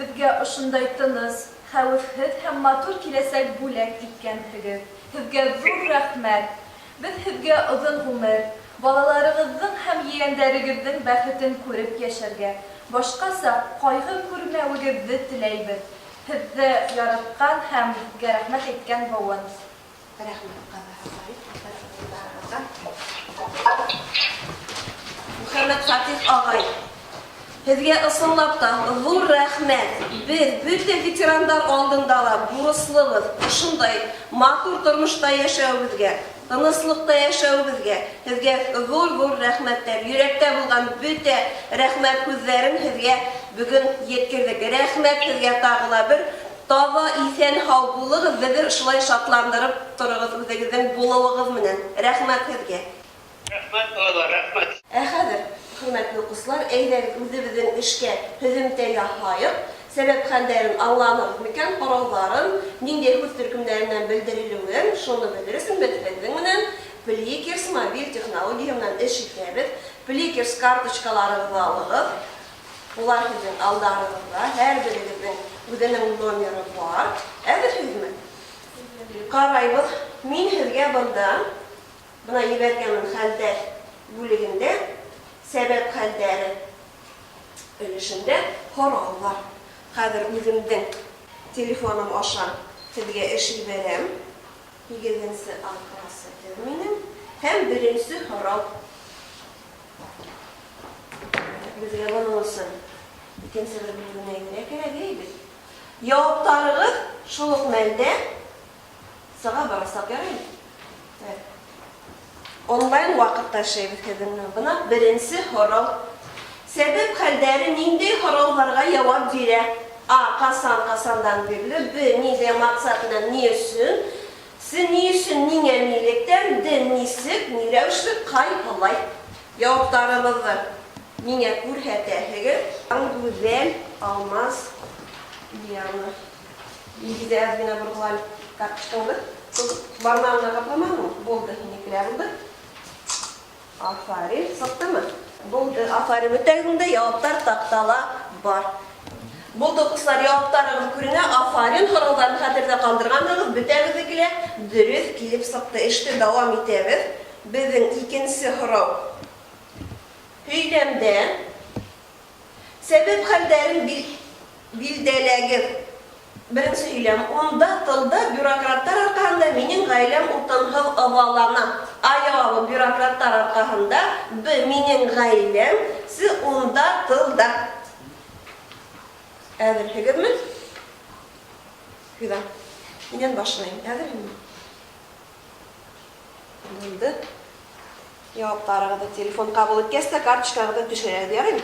[SPEAKER 6] Беҙгә ошондай тыныс, хәүефһеҙ һәм матур киләсәк бүләк иткәнһегеҙ. Һеҙгә ҙур рәхмәт. Беҙ һеҙгә оҙон ғүмер, балаларығыҙҙың һәм ейәндәрегеҙҙең бәхетен күреп йәшәргә, башҡаса ҡайғы күрмәүегеҙҙе теләйбеҙ. Һеҙҙе яратҡан һәм һеҙгә рәхмәт әйткән быуын.
[SPEAKER 1] Рәхмәт, Мөхәммәтфәтих ағай, һеҙгә ысынлап та ҙур рәхмәт. Беҙ бөтә ветерандар алдында ла бурыслыбыҙ. Ошондай матур тормошта йәшәүебеҙгә, тыныслыҡта йәшәүебеҙгә һеҙгә ҙур-ҙур рәхмәттәр. Йөрәктә булған бөтә рәхмәт һүҙҙәрен һеҙгә бөгөн еткерҙек. Рәхмәт һеҙгә тағы ла бер. Таба иҫән-һау булығыҙ, беҙҙе шулай шатландырып тороғоҙ үҙегеҙҙең булыуығыҙ менән. Рәхмәт һеҙгә.
[SPEAKER 12] Рәхмәт, балалар, рәхмәт.
[SPEAKER 1] Ә хәҙер, хөрмәтле укыусылар, әйҙәгеҙ үҙебеҙҙең эшкә һөҙөмтә яһайыҡ. Сәбәп хәлдәрен аңланыгыҙ микән, һорауларын, ниндәй һүҙ төркөмдәренән белдерелеүен, шуны белер өсөн беҙ һеҙҙең менән Plickers мобиль технологияһы менән эш итәбеҙ. Plickers карточкаларығыҙҙы алығыҙ. Улар һеҙҙең алдарығыҙҙа, һәр берегеҙҙең үҙенең номеры бар. Әҙерһегеҙме? Ҡарайбыҙ. Мин һеҙгә бында бына ебәргәнмен хәлдәр бүлегендә сәбәп хәлдәре өлөшөндә һораулар. Хәҙер үҙемдең телефоным аша һеҙгә эш ебәрәм. 8 А классы һеҙ минең. Һәм беренсе һорау. Беҙгә бының өсөн икенсе бер бүлегенә инергә кәрәк, әй бит. Яуаптарығыҙ шул уҡ мәлдә сыға барасаҡ, яраймы? Так. Онлайн ваҡытта эшләйбеҙ һеҙҙең менән. Бына беренсе һорау. Сәбәп хәлдәре ниндәй һорауларға яуап бирә? А. Ҡасан, ҡасандан бирле. Б. Ниндәй маҡсат менән, ни өсөн? С. Ни өсөн, ниңә, нилектән? Д. Нисек, ни рәүешле, ҡайһылай? Яуаптарыбыҙҙы миңә күрһәтәһегеҙ. Гүзәл, Алмаз, Лиана. Илгизә, әҙ генә борғол әле карточкаңды. Бармағыңа ҡапламағың? Булды, һинекеләр булды. Афарин, сыҡтымы? Булды, афарин. Бөтәгеҙҙең дә яуаптар таҡтала бар. Булды, уҡыусылар, яуаптарығыҙ күренә. Афарин, һорауҙарны хәтерҙә ҡалдырғанһығыҙ, бөтәгеҙҙеке лә дөрөҫ килеп сыҡты. Эште дауам итәбеҙ. Беҙҙең икенсе һорау. Һөйләмдә сәбәп хәлдәрен билдәләгеҙ. Беренсе һөйләм. Унда тылда бюрократтар арҡаһында минең ғаиләм утынһыҙ ыҙалана. А яуабы бюрократтар арҡаһында, Б минең ғаиләм, С унда тылда. Әҙерһегеҙме? Фиҙа, һинән башлайым. Әҙерһеңме? Булды. Яуаптарығыҙҙы телефон ҡабул иткәс тә карточкағыҙҙы төшөрәгеҙ, яраймы?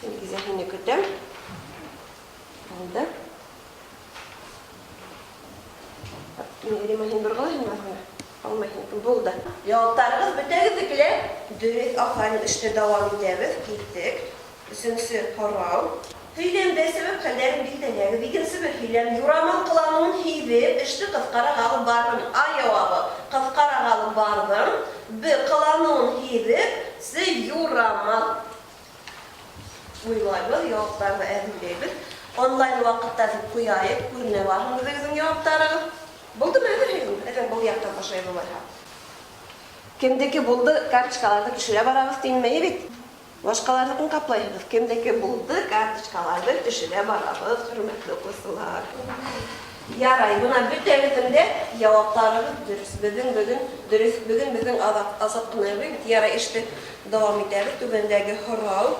[SPEAKER 1] Илгизә, һине көтәм. Булды. Рима, һин борғолайһыңмы аҙ ғына? Алмай һинеке. Булды. Яуаптарығыҙ бөтәгеҙҙеке лә дөрөҫ. Афарин, эште дауам итәбеҙ. Киттек. Өсөнсө һорау. Һөйләмдә сәбәп хәлдәрен билдәләгеҙ. Икенсе бер һөйләм. Юрамал ҡыланыуын һиҙеп, эште ҡыҫҡараҡ алып барҙым. А яуабы ҡыҫҡараҡ алып барҙым. Б ҡыланыуын һиҙеп, С юрамал. Уйлайбыҙ, яуаптарҙы әҙерләйбеҙ. Онлайн ваҡытта тип ҡуяйыҡ, күренә барһын үҙегеҙҙең яуаптарығыҙ. Булдымы, әҙерһегеҙме? Әйҙә, был яҡтан башлайбыҙ улайһа. Кемдеке булды, карточкаларҙы төшөрә барабыҙ тинем, эйе бит? Башҡаларҙыҡын ҡаплайһығыҙ. Кемдеке булды, карточкаларҙы төшөрә барабыҙ, хөрмәтле уҡыусылар. Ярай, бына бөтәгеҙҙең дә яуаптарығыҙ дөрөҫ. Беҙҙең бөгөн дөрөҫ, бөгөн беҙҙең аҙаҡ Азат ҡына юҡ бит. Ярай, эште дауам итәбеҙ. Түбәндәге һорау.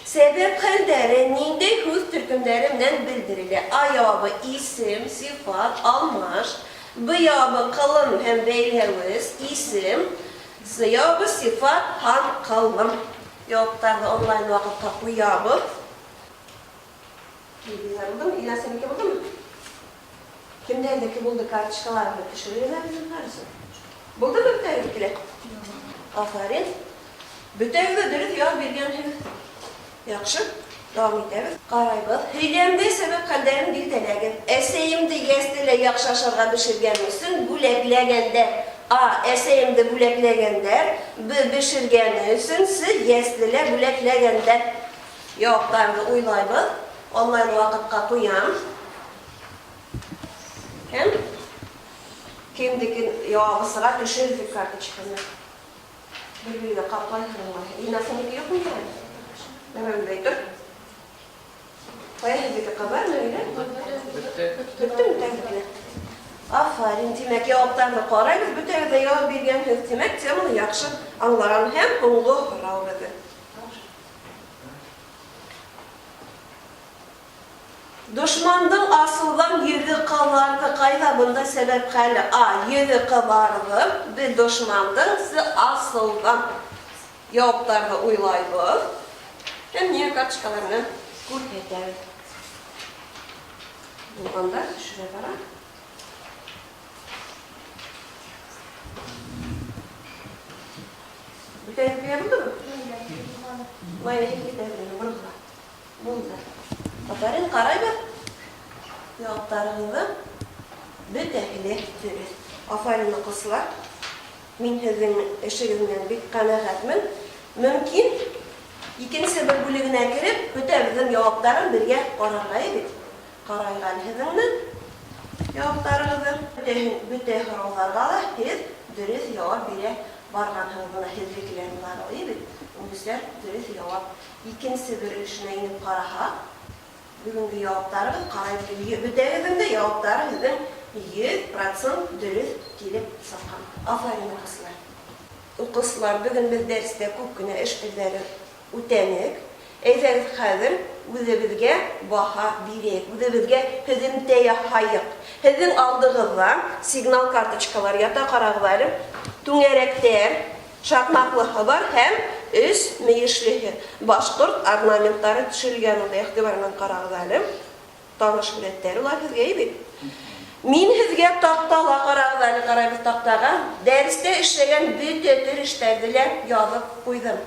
[SPEAKER 1] Сәбәп хәлдәре ниндәй һүҙ төркөмдәре менән белдерелә? А яуабы, исем, сифат, алмаш. Б яуабы, кылым һәм бәйләвес, исем. С яуабы, сифат һәм кылым. Яуаптарҙы онлайн ваҡытҡа ҡуябыҙ. Билгеләр булдымы? Илназ, синеке булдымы? Кемдәрҙеке булды карточкаларны төшерегеҙ әле зинһар өсөн. Булдымы бөтәгеҙҙеке лә? Афәрин. Бөтәгеҙ ҙә дөрөҫ яуап биргәнһегеҙ. Яҡшы. Дауам итәбеҙ. Ҡарайбыҙ. Һөйләмдә сәбәп хәлдәрен билдәләгеҙ. Әсәйемде йәстелә яҡшы ашарға бешергән өсөн бүләкләгәндә. А. Әсәйемде бүләкләгәндәр. Б. Бешергәне өсөн. С. Йәстелә бүләкләгәндәр. Яуаптарҙы уйлайбыҙ. Онлайн ваҡытҡа ҡуям. Һәм кемдекен яуабы сыға, төшерҙек карточканы. Бер-береңә каплайһың улай. Илназ, синеке юкмы икән әле? Давай уйлай тор. Кая һеҙҙеке кызлар, Наилә?
[SPEAKER 3] Бөттө.
[SPEAKER 1] Бөттеме тәүлекле? Афарин, димәк, яуаптарны карайбыз. Бөтәгез дә яуап биргәнһегез, димәк, теманы яхшы аңлаган һәм һуңгы һорау безнең. Дошмандың асыуҙан йөҙө ҡыҙарҙы. Ҡайҙа бында сәбәп хәле? А. Йөҙө ҡыҙарҙы. Б. Дошмандың. С. Асыуҙан. Яуаптарҙы уйлайбыҙ һәм миңә карточкалар менән күрһәтәбеҙ. Булғандар төшөрә бара. Бөтәгеҙгә булдымы? Майя, һин китә бер. Булды. Афәрин, карайбыз. Яуаптарыгызны бөтәһе лә дөрес. Афәрин, укучылар. Мин һезнең эшегез белән бик канәгатьмен. Мөмкин, икенче бер бүлегенә кереп, бөтәбезнең яуаптарын бергә карарга бит. Карайык әле һезнеңне яуаптарыгызны. Бөтәһен, бөтә һорауларга ла һез дөрес яуап бирә барганһыгыз. Бына һезнекеләр болары бит. Унөчләр дөрес яуап Икенсе бер өлешенә инеп караһак, бүгенге яуаптарыгыз, карайбыз, бөтәгезнең дә яуаптары һезнең 100 процент дөрес килеп чыккан. Афәрин, укучылар! Укучылар, бүген без дәрестә күп кенә эш төрләре үтәнек. Әйдәгез хәзер үзебезгә баһа бирәек, үзебезгә һөземтә яһаек. Һезнең алдыгызда сигнал карточкалар ята, карагыз әле. Түңәрәктә Шакмаклыһы бар һәм өч мөешлеһе. Башкорт орнаментлары төшерелгән монда, игътибар белән карагыз әле. Таныш сурәтләр улар һезгә, әйе бит? Мин һезгә тактала, карагыз әле, карайбыз тактага, дәрестә эшләгән бөтә төр эшләрне лә язып куйдым.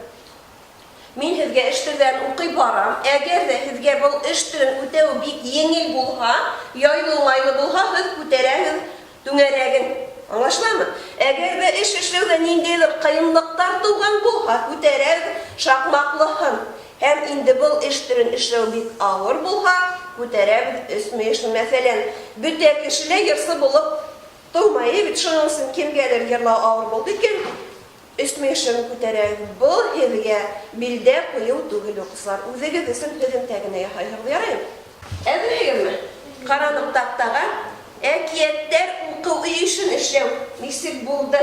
[SPEAKER 1] Мин һезгә эш төрдәрен укый барам. Әгәр дә һезгә был эш төрен үтәү бик еңел булһа, яйлы уңайлы булһа, һез күтәрәһез түңәрәген. Аңлашыламы? Әгәр дә эш эшләүдә ниндәйдер кыенлыктар туган булһа, күтәрәбез шакмаклыһын. Һәм инде был эш төрен эшләү бик авыр булһа, күтәрәбез өсмөешен. Мәсәлән, бөтә кеше лә йырсы булып тумай бит. Шуның өчен кемгәдер йырлау авыр булды икән, Өсмөешен күтәрәгез. Был һеҙгә билдә ҡуйыу түгел, уҡыусылар. Үҙегеҙ өсөн һөҙөмтә генә яһайһығыҙ, яраймы? Әҙерһегеҙме? Ҡараныҡ таҡтаға. Әкиәттәр уҡыу өй эшен эшләү нисек булды?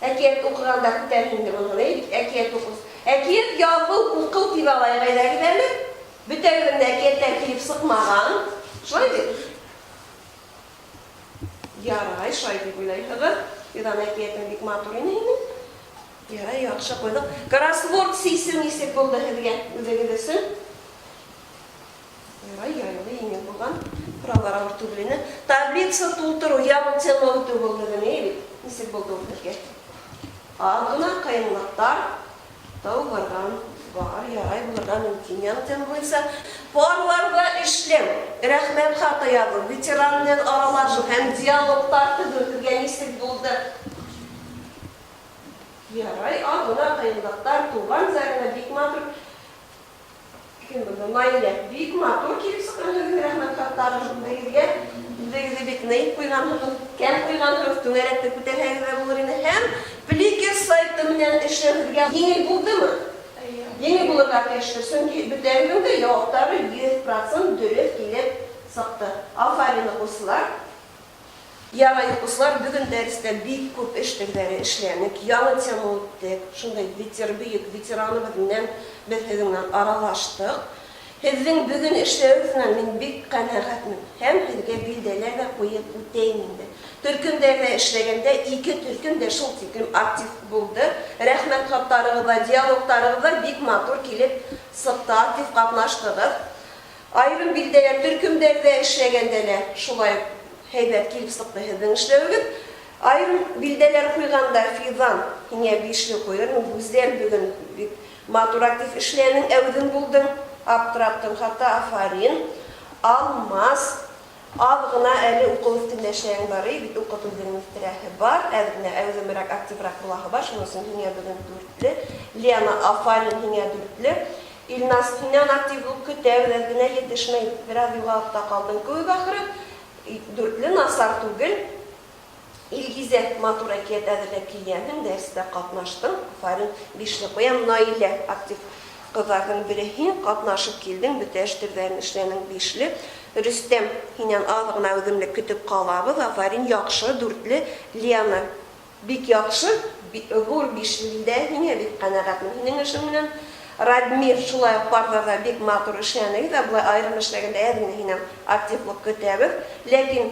[SPEAKER 1] Әкиәт уҡығанда күтәрһен инде моныһын, әйе бит? Әкиәт уҡыу. Әкиәт яҙыу, уҡыу тип алайыҡ, әйҙәгеҙ әле. Бөтәгеҙҙең дә әкиәттәр килеп сыҡмаған. Шулай бит? Ярай, шулай дип уйлайһығыҙ. Йоҙан әкиәтең бик матур ине һинең. Ярай, яҡшы ҡуйҙыҡ. Кроссворд сисеү нисек булды һеҙгә үҙегеҙ өсөн? Ярай, яйлы, еңел булган. Һораулар авыр түгел ине. Таблица тултырыу, яңы тема үтеү булды бөгөн, әйе бит? Нисек булды ул һеҙгә? Аз гына кыенлыктар Тыугырган бар, ярай булырга мөмкин яңы тема буенча. Парларда эшләү, рәхмәт хаты язу, ветеран белән аралашу һәм диалоглар төзү сезгә ничек булды? Ярай, аз гына кыенлыктар туган Зарина бик матур. Кем монда? Наилә. Бик матур килеп чыккан сезнең рәхмәт хатларыгыз үзегезгә. Үзегезне бик нык куйганһыгыз, кәм куйганһыгыз, түңәрәкне күтәрһәгез дә булыр иде. Һәм Пликер сайты менән эшләү сезгә җиңел булдымы? Җиңел булырга тиештер, чөнки бөтәгезнең дә җаваплары 100 процент дөрес килеп чыкты. Афәрин, укучылар! Ярай, укучылар, бүген дәрестә бик күп эш төрләре эшләнек, яңа тема үттек. Шундай ветер, бөек ветераныбыз белән без һезнең белән аралаштык. Һезнең бүген эшләвегез белән мин бик канәгатьмен һәм һезгә билдәләр дә куеп үтәем инде. Төркемдәрдә эшләгәндә ике төркем дә шул тиклем актив булды. Рәхмәт хатларыгыз да, диалогларыгыз да бик матур килеп сыкты, актив катнаштыгыз. Аерым билдәләр төркемдәрдә эшләгәндә лә шулай ук һәйбәт килеп сыкты һезнең эшләвегез. Аерым билдәләр куйганда, Физан, һиңә бишле куермын, Гүзәл бүген бик матур актив эшләнең, әүзем булдың, аптыраттың хатта, афарин. Алмаз, аз гына әле уку өстендә эшләгәң бар, и бит укып үзең үстерәһе бар, әз генә әүземрәк, активрак булаһы бар, шуның өчен һиңә бүген дүртле. Лена, афарин, һиңә дүртле. Илназ, һиннән активлык көтәбез, әз генә етешмәй, бераз югалып та калдың кебек ахры. Дүртле насар түгел. Илгизә, матур әкият әзерләп килгәнһең, дәрестә катнаштың, афарин, бишле куям. Наилә, актив кызларның бере һин, катнашып килдең, бөтә эш төрләрен эшләнең, бишле. Рөстәм, һиннән аз гына үземлек көтеп калабыз, афарин, яхшы, дүртле. Лена, бик яхшы, зур бишле дә һиңә, бик канәгатьмен һинең эшең белән. Радмир, шулай ук парларда бик матур эшләнегез, ә болай аерым эшләгәндә әз генә һиннән активлык көтәбез. Ләкин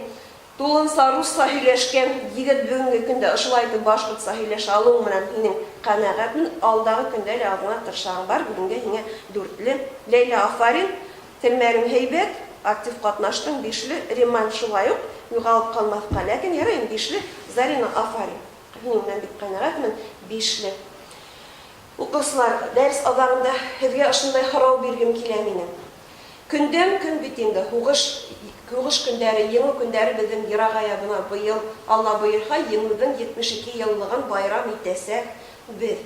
[SPEAKER 1] Тулынса русса һөйләшкән егет бүгенге көндә ошолай итеп башкортса һөйләшә алуың менән һинең канәгатьмен, алдагы көндә лә азгына тырышагың бар, бүгенгә һиңә дүртле. Ләйлә, афарин, телмәрең һәйбәт, актив катнаштың, бишле, Рималь шулай ук, югалып калмаска, ләкин ярый инде, бишле, Зарина, афарин, һинең белән бик канәгатьмен, бишле. Укучылар, дәрес азагында һезгә ошындай һорау биргем килә минем. Көндән көн бит инде һугыш, һугыш көндәре, еңү көндәре безнең ерагая бына быел, Алла боерһа, еңүдең 72 еллыгын байрам итәсәк без.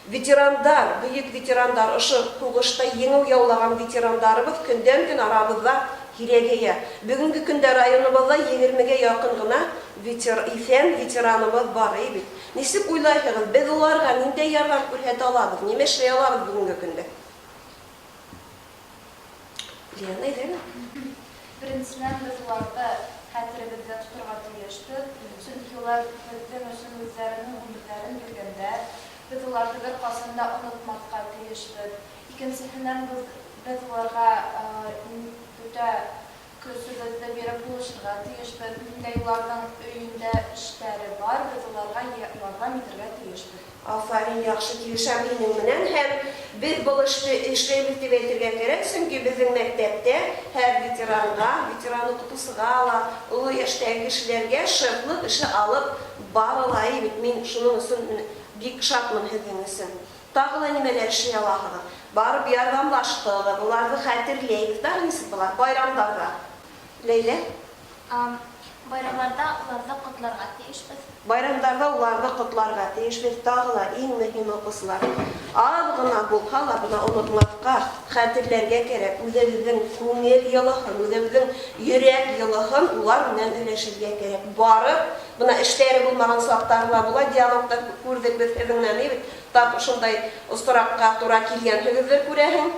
[SPEAKER 1] Ветерандар, бөек ветерандар, ошо һугышта еңү яулаган ветерандарыбыз көндән көн арабызда һирәгәя. Бүгенге көндә районыбызда егермегә якын гына ветер, исән ветераныбыз бар, әй бит. Ничек уйлайһыгыз, без уларга ниндәй ярдәм күрһәтә алабыз, нимә эшләй алабыз бүгенге көндә? Лена, әйдәгез.
[SPEAKER 6] Беренчедән, без уларны хәтеребездә тотырга тиешбез, чөнки улар безнең өчен үзләренең гомерләрен биргәннәр. Без уларны беркайчан да онытмаска тиешбез. Икенчесеннән, без без уларга бөтә көчебезне биреп булышырга тиешбез. Ниндәй уларның өендә эшләре бар, без уларга ярдәм итәргә тиешбез.
[SPEAKER 1] Афәрин, яхшы, килешәм һинең менән һәм без был эшне эшләйбез дип әйтергә кәрәк, чөнки безнең мәктәптә һәр ветеранга, ветеран укытусыга ла, олы яшьтәге кешеләргә шефлык эше алып барыла и бит, мин шуның өчен бик шатмын һезнең өчен. Тагы ла нимәләр эшли алаһыгыз? Барып ярдәмлаштыгыз, уларны хәтерләйбез, тагы ничек була? Байрамдарда. Ләйлә?
[SPEAKER 2] Байрамнарда уларны котларга тиешбез.
[SPEAKER 1] Байрамдарда уларны котларга тиешбез. Тагы ла иң мөһиме, укучылар, аз гына булһа ла бына онытмаска, хәтерләргә кәрәк, үзебезнең күңел йылыһын, үзебезнең йөрәк йылыһын улар менән өләшергә кәрәк. Барып, бына эшләре булмаган чактары ла була, диалогта күрдек без һезнең менән, бит, тап шундай осракка тура килгәнһегездер, күрәһең.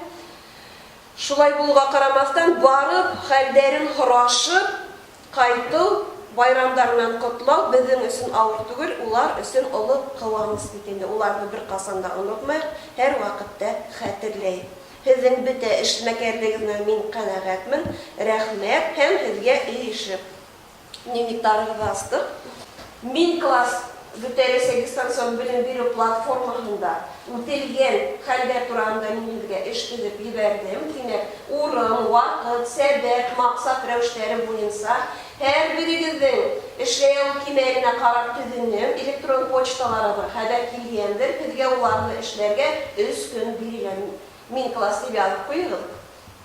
[SPEAKER 1] Шулай булуга карамастан, барып, хәлдәрен һорашып кайту, байрамдар менән котлау безнең өчен авыр түгел, улар өчен олы кыуаныч бит инде. Уларны беркасан да онытмыйк, һәрвакытта хәтерләйек. Һезнең бөтә эшмәкәрлегезнән мин канәгатьмен, рәхмәт һәм һезгә өй эше. Дневниктарыгызны астык. Мин класс Бөтәрәсәй дистанцион белем бирү платформаһында үтелгән хәлләр турагында мин һезгә эш төзеп ебәрдем. Димәк, урын, вакыт, сәбәп, максат рәвешләре буенча һәрберегезнең эшләй алу кимәленә карап төзенем. Электрон почталарыгызга хәбәр килгәндер. Һезгә уларны эшләргә өч көн бирелә. Мин класс дип язып куегыз.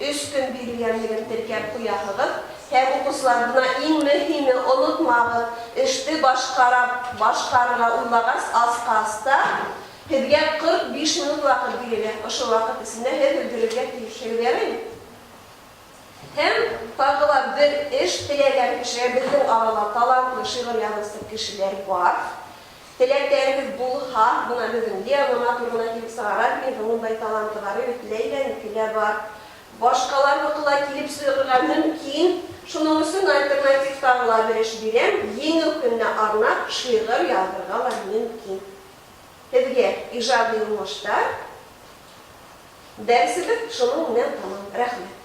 [SPEAKER 1] Өч көн бирелгәнлеген теркәп куяһыгыз. Һәм, укучылар, бына иң мөһиме, онытмагыз, эште башкарап, башкарырга уйлагач, аска-аста, һеҙгә 45 минут ваҡыт бирелә. Ошо ваҡыт эсендә һеҙ өлгөрөргә тейешһегеҙ, яраймы? Һәм тағы ла бер эш, теләгән кешегә, беҙҙең арала талантлы шиғыр яҙыусы кешеләр бар. Теләктәрегеҙ булһа, бына беҙҙең Лена матур ғына килеп сыға, Радмирҙың ундай таланты бар, бит Ләйләнеке лә бар. Башкаларныкы ла килеп чыгырга мөмкин. Шуның өчен альтернатив тагы ла бер эш бирәм, Җиңү көненә арнап шигырь язырга ла мөмкин. Һеҙгә ижади уңыштар. Дәресебеҙ шуның менән тамам. Рәхмәт.